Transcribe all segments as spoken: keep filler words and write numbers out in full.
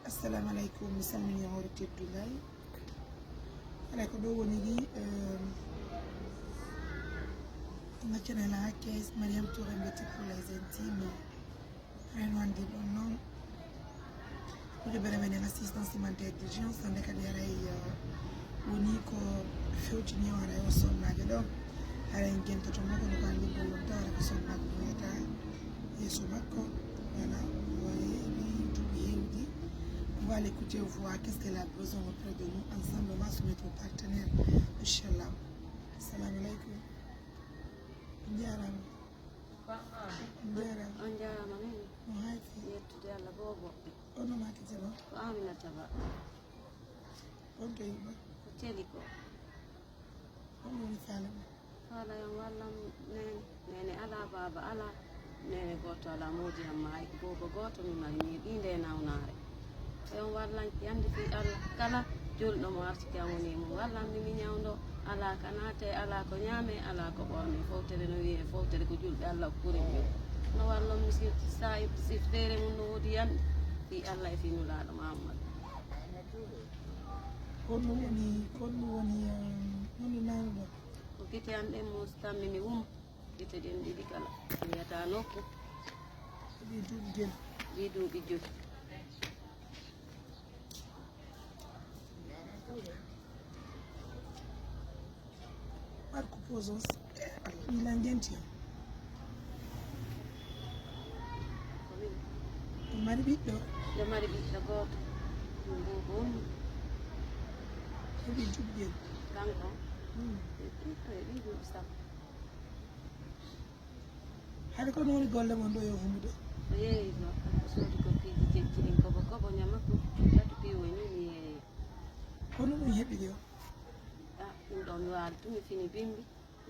Assalamu alaikum, mi salmini hoore teddungal. Alaa ko ɗo woni ɗi, eh, ngaccanaa hakke, Mariam Touré mbiyete pour les intimes. Reno anndi ɗon non. Miɗo bere men en assistance humanitaire d'urgence, hannde kadi haray, eh, woni ko fewtini o haray o sonnaajo ɗo. Haray en gentoto mo kono ko anndi gollonta haray ko sonnaajo mo wiyata yeeso makko. Voilà, o heɓi duuɓi heewɗi. On va l'écouter, on voit qu'est-ce qu'elle a besoin auprès de nous. Ensemble, on va soumettre au partenaire. Inchallah. Assalamu alaikum. On jaaraama. On jaaraama. On jaaraama, min. No hayti? Yettude Allah, boobo. Hono maa kite ba? Ko Aminata Ba. On to yimɓe? Ko Celi ko. Honno woni faale ma? Faala yo wallam neene. Neene alaa, baaba alaa. Neene gooto alaa, moodi am maayi. Boobo gooto mi mari, mi heɓii ndee nawnaare. Yo on wallan yande fii Allah. Kala julɗo mo arsike am woni e mum, wallan mi, mi ñawndo. Alaa ka naate, alaa ko ñaame, alaa ko ɓorne. Fowtere no wi'e fowtere ko julɓe Allah okkuri mi. No wallon mi si, si feere mum no woodi yande fii Allah e fii Nulaaɗo Muhammad. Kono woni, kono woni, eh, woni nawɗo. Ko gite an ɗen mustammi mi wum. Gite ɗen ɗiɗi kala. Mi yata nokku. Ɗi duuɓi joyi. Ɗi duuɓi joyi. Marko pause on. Ila ngenti. Ko min. O mari ɓiɗɗo? Nde mari ɓiɗɗo gooto. Ɗum ɗo ko woni? Heɓi duuɓi joyi. Kanko? Hmm. Ɓiɗɗo e ɓii duuɓi sappo. Hade ko no woni golle mon ɗo yo humude? O yeeyi ɗo, o soodi ko piiji jejji ɗin kobo kobo ñama ko. Tatu piiwo ni mi yeeyi. Kono ɗum heɓi yo? Ah, ɗum ɗo mi waali tun mi fini bimbi.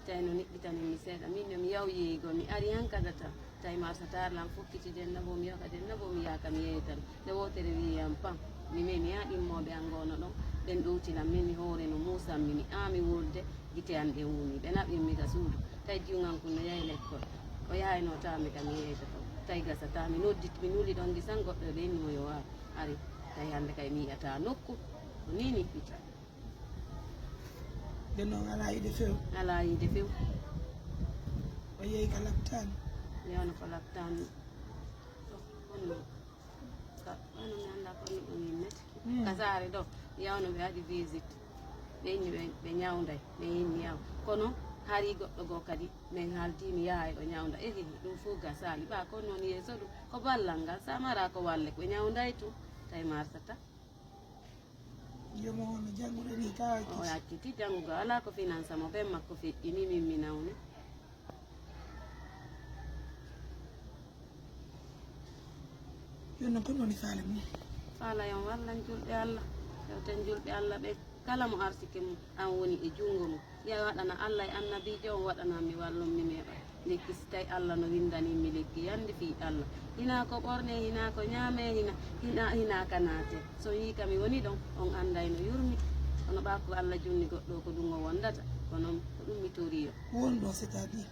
Tawi no niɓɓitani mi seeɗa. Min no mi yaw yeeyugol, mi ari han kadata. Tawi marsa taar lan fokkiti den nabo, mi yaw ka den nabo, mi yaaka mi yeeytan. Nde wootere wi'i yam pam. Mi memi haa ɗimmooɓe an goono ɗon. Ɓen ɗowti lan, min mi hoore no muusan mi, mi aami wolde, gite an ɗen wumi. Ɓe naɓin mi ka suudu. Tawi jiwŋ an kun no yahi lekkol. O yahayno taa mi ka mi yeeyta ton. Tawi gasa taa mi noddi, mi nuli ɗon gisan goɗɗo ɓe inni mo yo waaw. Ari. Tawi hannde kay mi yi'ataa nokku. Ko nii niɓɓiti. Nden non alaa yiide few? Alaa yiide few. O yehi ka laptaan? Yawno ko laptaan. Honno? Ka, honno mi anndaa ko honno ɗum innete. Hmm. Ka saare ɗo, yawno ɓe waɗi visite. Ɓe inni ɓe, ɓe ñawnday, ɓe inni yaw. Kono hari goɗɗo goo kadi, min haaldi mi yahay o ñawnda. Ehe, ɗum fof gasaali. Ɓaa ko non yeeso ɗum, ko ballal ngal. Sa mara ko walle, ko ñawnday tun. Tawi marsata. Jomo on no janngude ni ka o acciti janngugo, alaa ko finansa mo, ben makko feƴƴini min mi nawni. Jooni non, ko ɗum woni faale mum? Faala yo on wallan julɓe Allah, fewten julɓe Allah ɓen. Kala mo arsike mum an woni e junngo mum, yo waɗana Allah e Annabiijo on, waɗana mi wallon mi meeɓa. Lekki si tawi Allah no winndanii mi lekki yannde fii Allah. Hinaa ko ɓornee, hinaa ko ñaamee, hina, hina, hinaa ka naatee. So on yii ka mi woni ɗon, on annday no yurmi. Kono ɓaa ko Allah junni goɗɗo ko ɗum o wondata. Kono ko ɗum mi torii on. Ko woni ɗon, c'est-à-dire?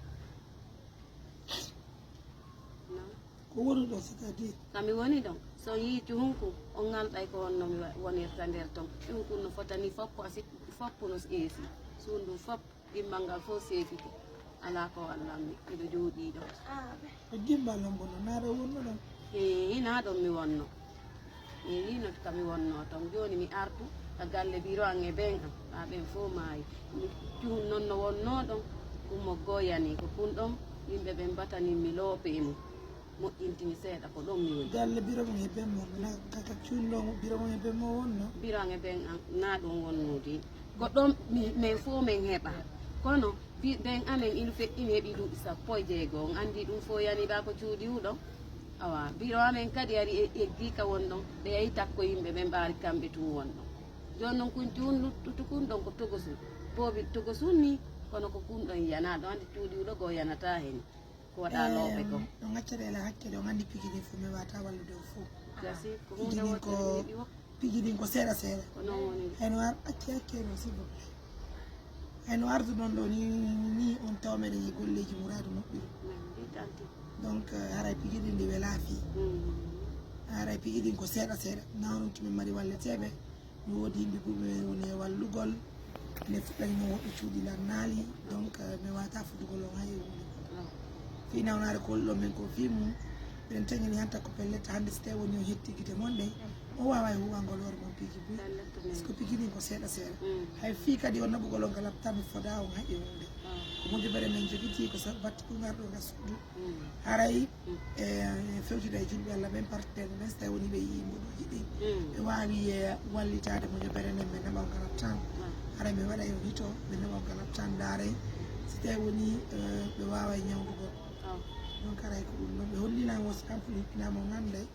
Non. Ko woni ɗon, c'est-à-dire? Ka mi woni ɗon. So on yii cuhun kun, on ŋalɗay ko honno mi wa-, wonirta nder ton. Cuhun kun no fotani foppo, a sikku foppo no eesi. Suudu ndun fop. Dimmbal ngal fof seefike, alaa ko wallammi, miɗo jooɗii ɗo. Ko dimmbal hombo no, naa ɗo wonno ɗon? Ee, naa ɗon mi wonno. Ee, no ka mi wonno ton. Jooni mi artu ka galle biro an e ben an, ɓaa ɓen fof maayi. Mi cuhun non no wonno ɗon, kummo goyani, ko kun ɗon yimɓe ɓen batanin mi loope e mum. Moƴƴintini seeɗa, ko ɗon mi woni. Galle biro mon e ben mon, na ka, ka cuuɗi ɗon biro mon e ben mon wonno? Biro an e ben an, na ɗon wonno de. Ko ɗon mi, men fof men heɓa. Kono bi-, ben amen ina feƴƴini heɓi duuɓi sappo e jeego. On anndi ɗum fof yani ɓaa ko cuuɗi u ɗon. Awa, biro amen kadi ari e, eggi ka won ɗon. Ɓe yahi takko yimɓe ɓen ɓaari kamɓe tun won ɗon. Jooni non kun cuun luttutu kun ɗon ko togosun. Boobi togosun ni, kono ko kun ɗon yana. Ɗon anndi cuuɗi u ɗo goo yanata heen. Ko waɗaa looɓe ko. Em, on accata ila hakke ɗo, on anndi piiji ɗin fof mi waawataa wallude on fof. Gasi, ko piiji huunde ɗin wootere ko, mi heɓi wo. Piiji ɗin ko seeɗa seeɗa. Ko non woni. Hayno ar acci hakke ɗo, s'il vous plaît. Hayno arduɗon ɗo ni, ni on tawa meɗen e golleeji muraadu moƴƴuɗo. Min mbiɗ anti. Donc, euh, haray piiji ɗin ɗi welaa fii. Mm. Haray piiji ɗin ko seeɗa seeɗa. Naa on tuma mari walleteeɓe. Mi woodi yimɓe buy ɓe woni e wallugol. Ene fuɗɗani no woɓɓe cuuɗi lan naali. Donc, eh, mi waawataa fuɗɗugol on hay e huunde. Fii nawnaare ko woni ɗon men ko fii mum. Eɗen tañani hanta ko pellet hannde si tawii woni o hetti gite mon ɗen. O waaway huuwangol hoore mon piiji buy. Par ce que piiji ɗin ko seeɗa seeɗa. Hay fii kadi o naɓugol on ka laptop mi fodaa on hay e huunde. Ko mojobere men jogitii ko sa-, batti ko ngarɗo ka suudu. Haray, e, fewtida e julɓe Allah ɓen, partenaire ɓen, si tawii woni ɓe yi'ii mboɗooji ɗin, ɓe waawi, e, wallitaade mojobere nden, ɓe naɓa on ka laptop. Haray mi waɗa e on hito, ɓe naɓa on ka laptop, ndaare si tawii woni, e, ɓe waaway ñawndugol. Donc haray ko ɗum ɗon. Ɓe hollinan wo si ampoule huɓɓinaama, on annday.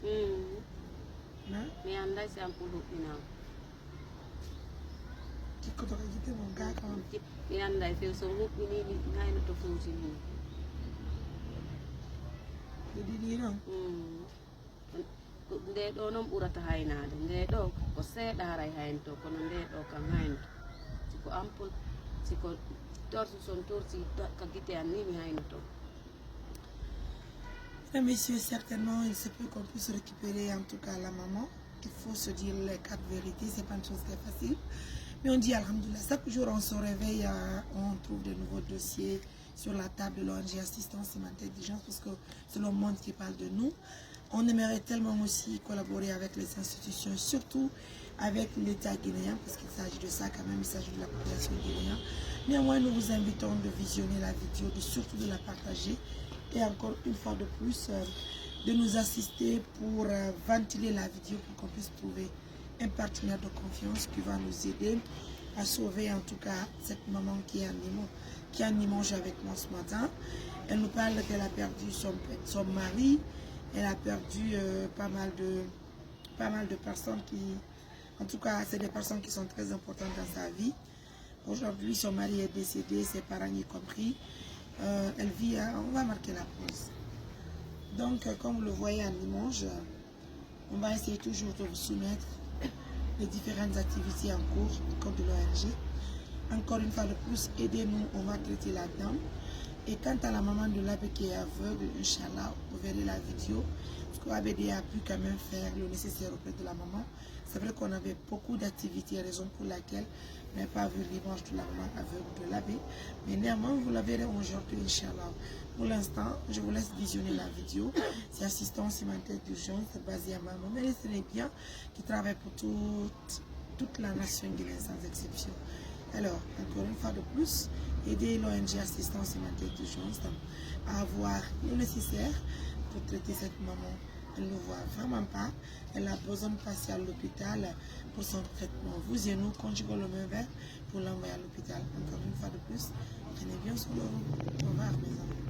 Na? Mi annday si ampoule huɓɓinaama. Jikkoto ka gite mon, gaa ka on. Mi annday few, so on huɓɓinii, mi hayno to fewtinii. Ɗe ɗiɗi non? Mm. Ko, ndee ɗoo non ɓurata haynaade. Ndee ɗoo ko seeɗa haray haynto, kono ndee ɗoo kan haynto. Si ko ampoule, si ko torche, so on torche ka gite an nii, mi haynoto. Mesdames, messieurs, certainement, il se peut qu'on puisse récupérer en tout cas la maman. Il faut se dire les quatre vérités, c'est pas une chose qui est facile. Mais on dit Alhamdulillah. Chaque jour, on se réveille, euh, on trouve de nouveaux dossiers sur la table de l'O N G Assistance Humanitaire d'Urgence parce que c'est le monde qui parle de nous. On aimerait tellement aussi collaborer avec les institutions, surtout avec l'État guinéen, parce qu'il s'agit de ça quand même, il s'agit de la population guinéenne. Néanmoins, nous vous invitons de visionner la vidéo, de surtout de la partager et encore une fois de plus, euh, de nous assister pour, euh, ventiler la vidéo pour qu'on puisse trouver un partenaire de confiance qui va nous aider à sauver en tout cas cette maman qui est en Limoges, qui est en Limoges avec moi ce matin. Elle nous parle qu'elle a perdu son, son mari, elle a perdu, euh, pas mal de, pas mal de personnes qui, en tout cas, c'est des personnes qui sont très importantes dans sa vie. Aujourd'hui, son mari est décédé, ses parents y compris. Euh, elle vit, hein, on va marquer la pause. Donc, euh, comme vous le voyez en Limoges, on va essayer toujours de vous soumettre les différentes activités en cours au compte de l'O N G. Encore une fois de plus, aidez-nous, on va traiter là-dedans. Et quant à la maman de l'abbé qui est aveugle, Inch'Allah, vous verrez la vidéo. Parce que l'abbé a pu quand même faire le nécessaire auprès de la maman. C'est vrai qu'on avait beaucoup d'activités, raison pour laquelle on n'a pas vu l'image de la maman aveugle de l'abbé. Mais néanmoins, vous la verrez aujourd'hui, Inch'Allah. Pour l'instant, je vous laisse visionner la vidéo. C'est Assistance Humanitaire d'Urgence basée à Mamoudzou. Mais retenez bien, qui travaille pour toute, toute la nation guinéenne sans exception. Alors, encore une fois de plus, aidez l'O N G Assistance Humanitaire d'Urgence à avoir le nécessaire pour traiter cette maman. Elle ne voit vraiment pas. Elle a besoin de passer à l'hôpital pour son traitement. Vous et nous, conjuguons le même verbe pour l'envoyer à l'hôpital. Encore une fois de plus, prenez bien soin de vous. Au revoir, mes amis.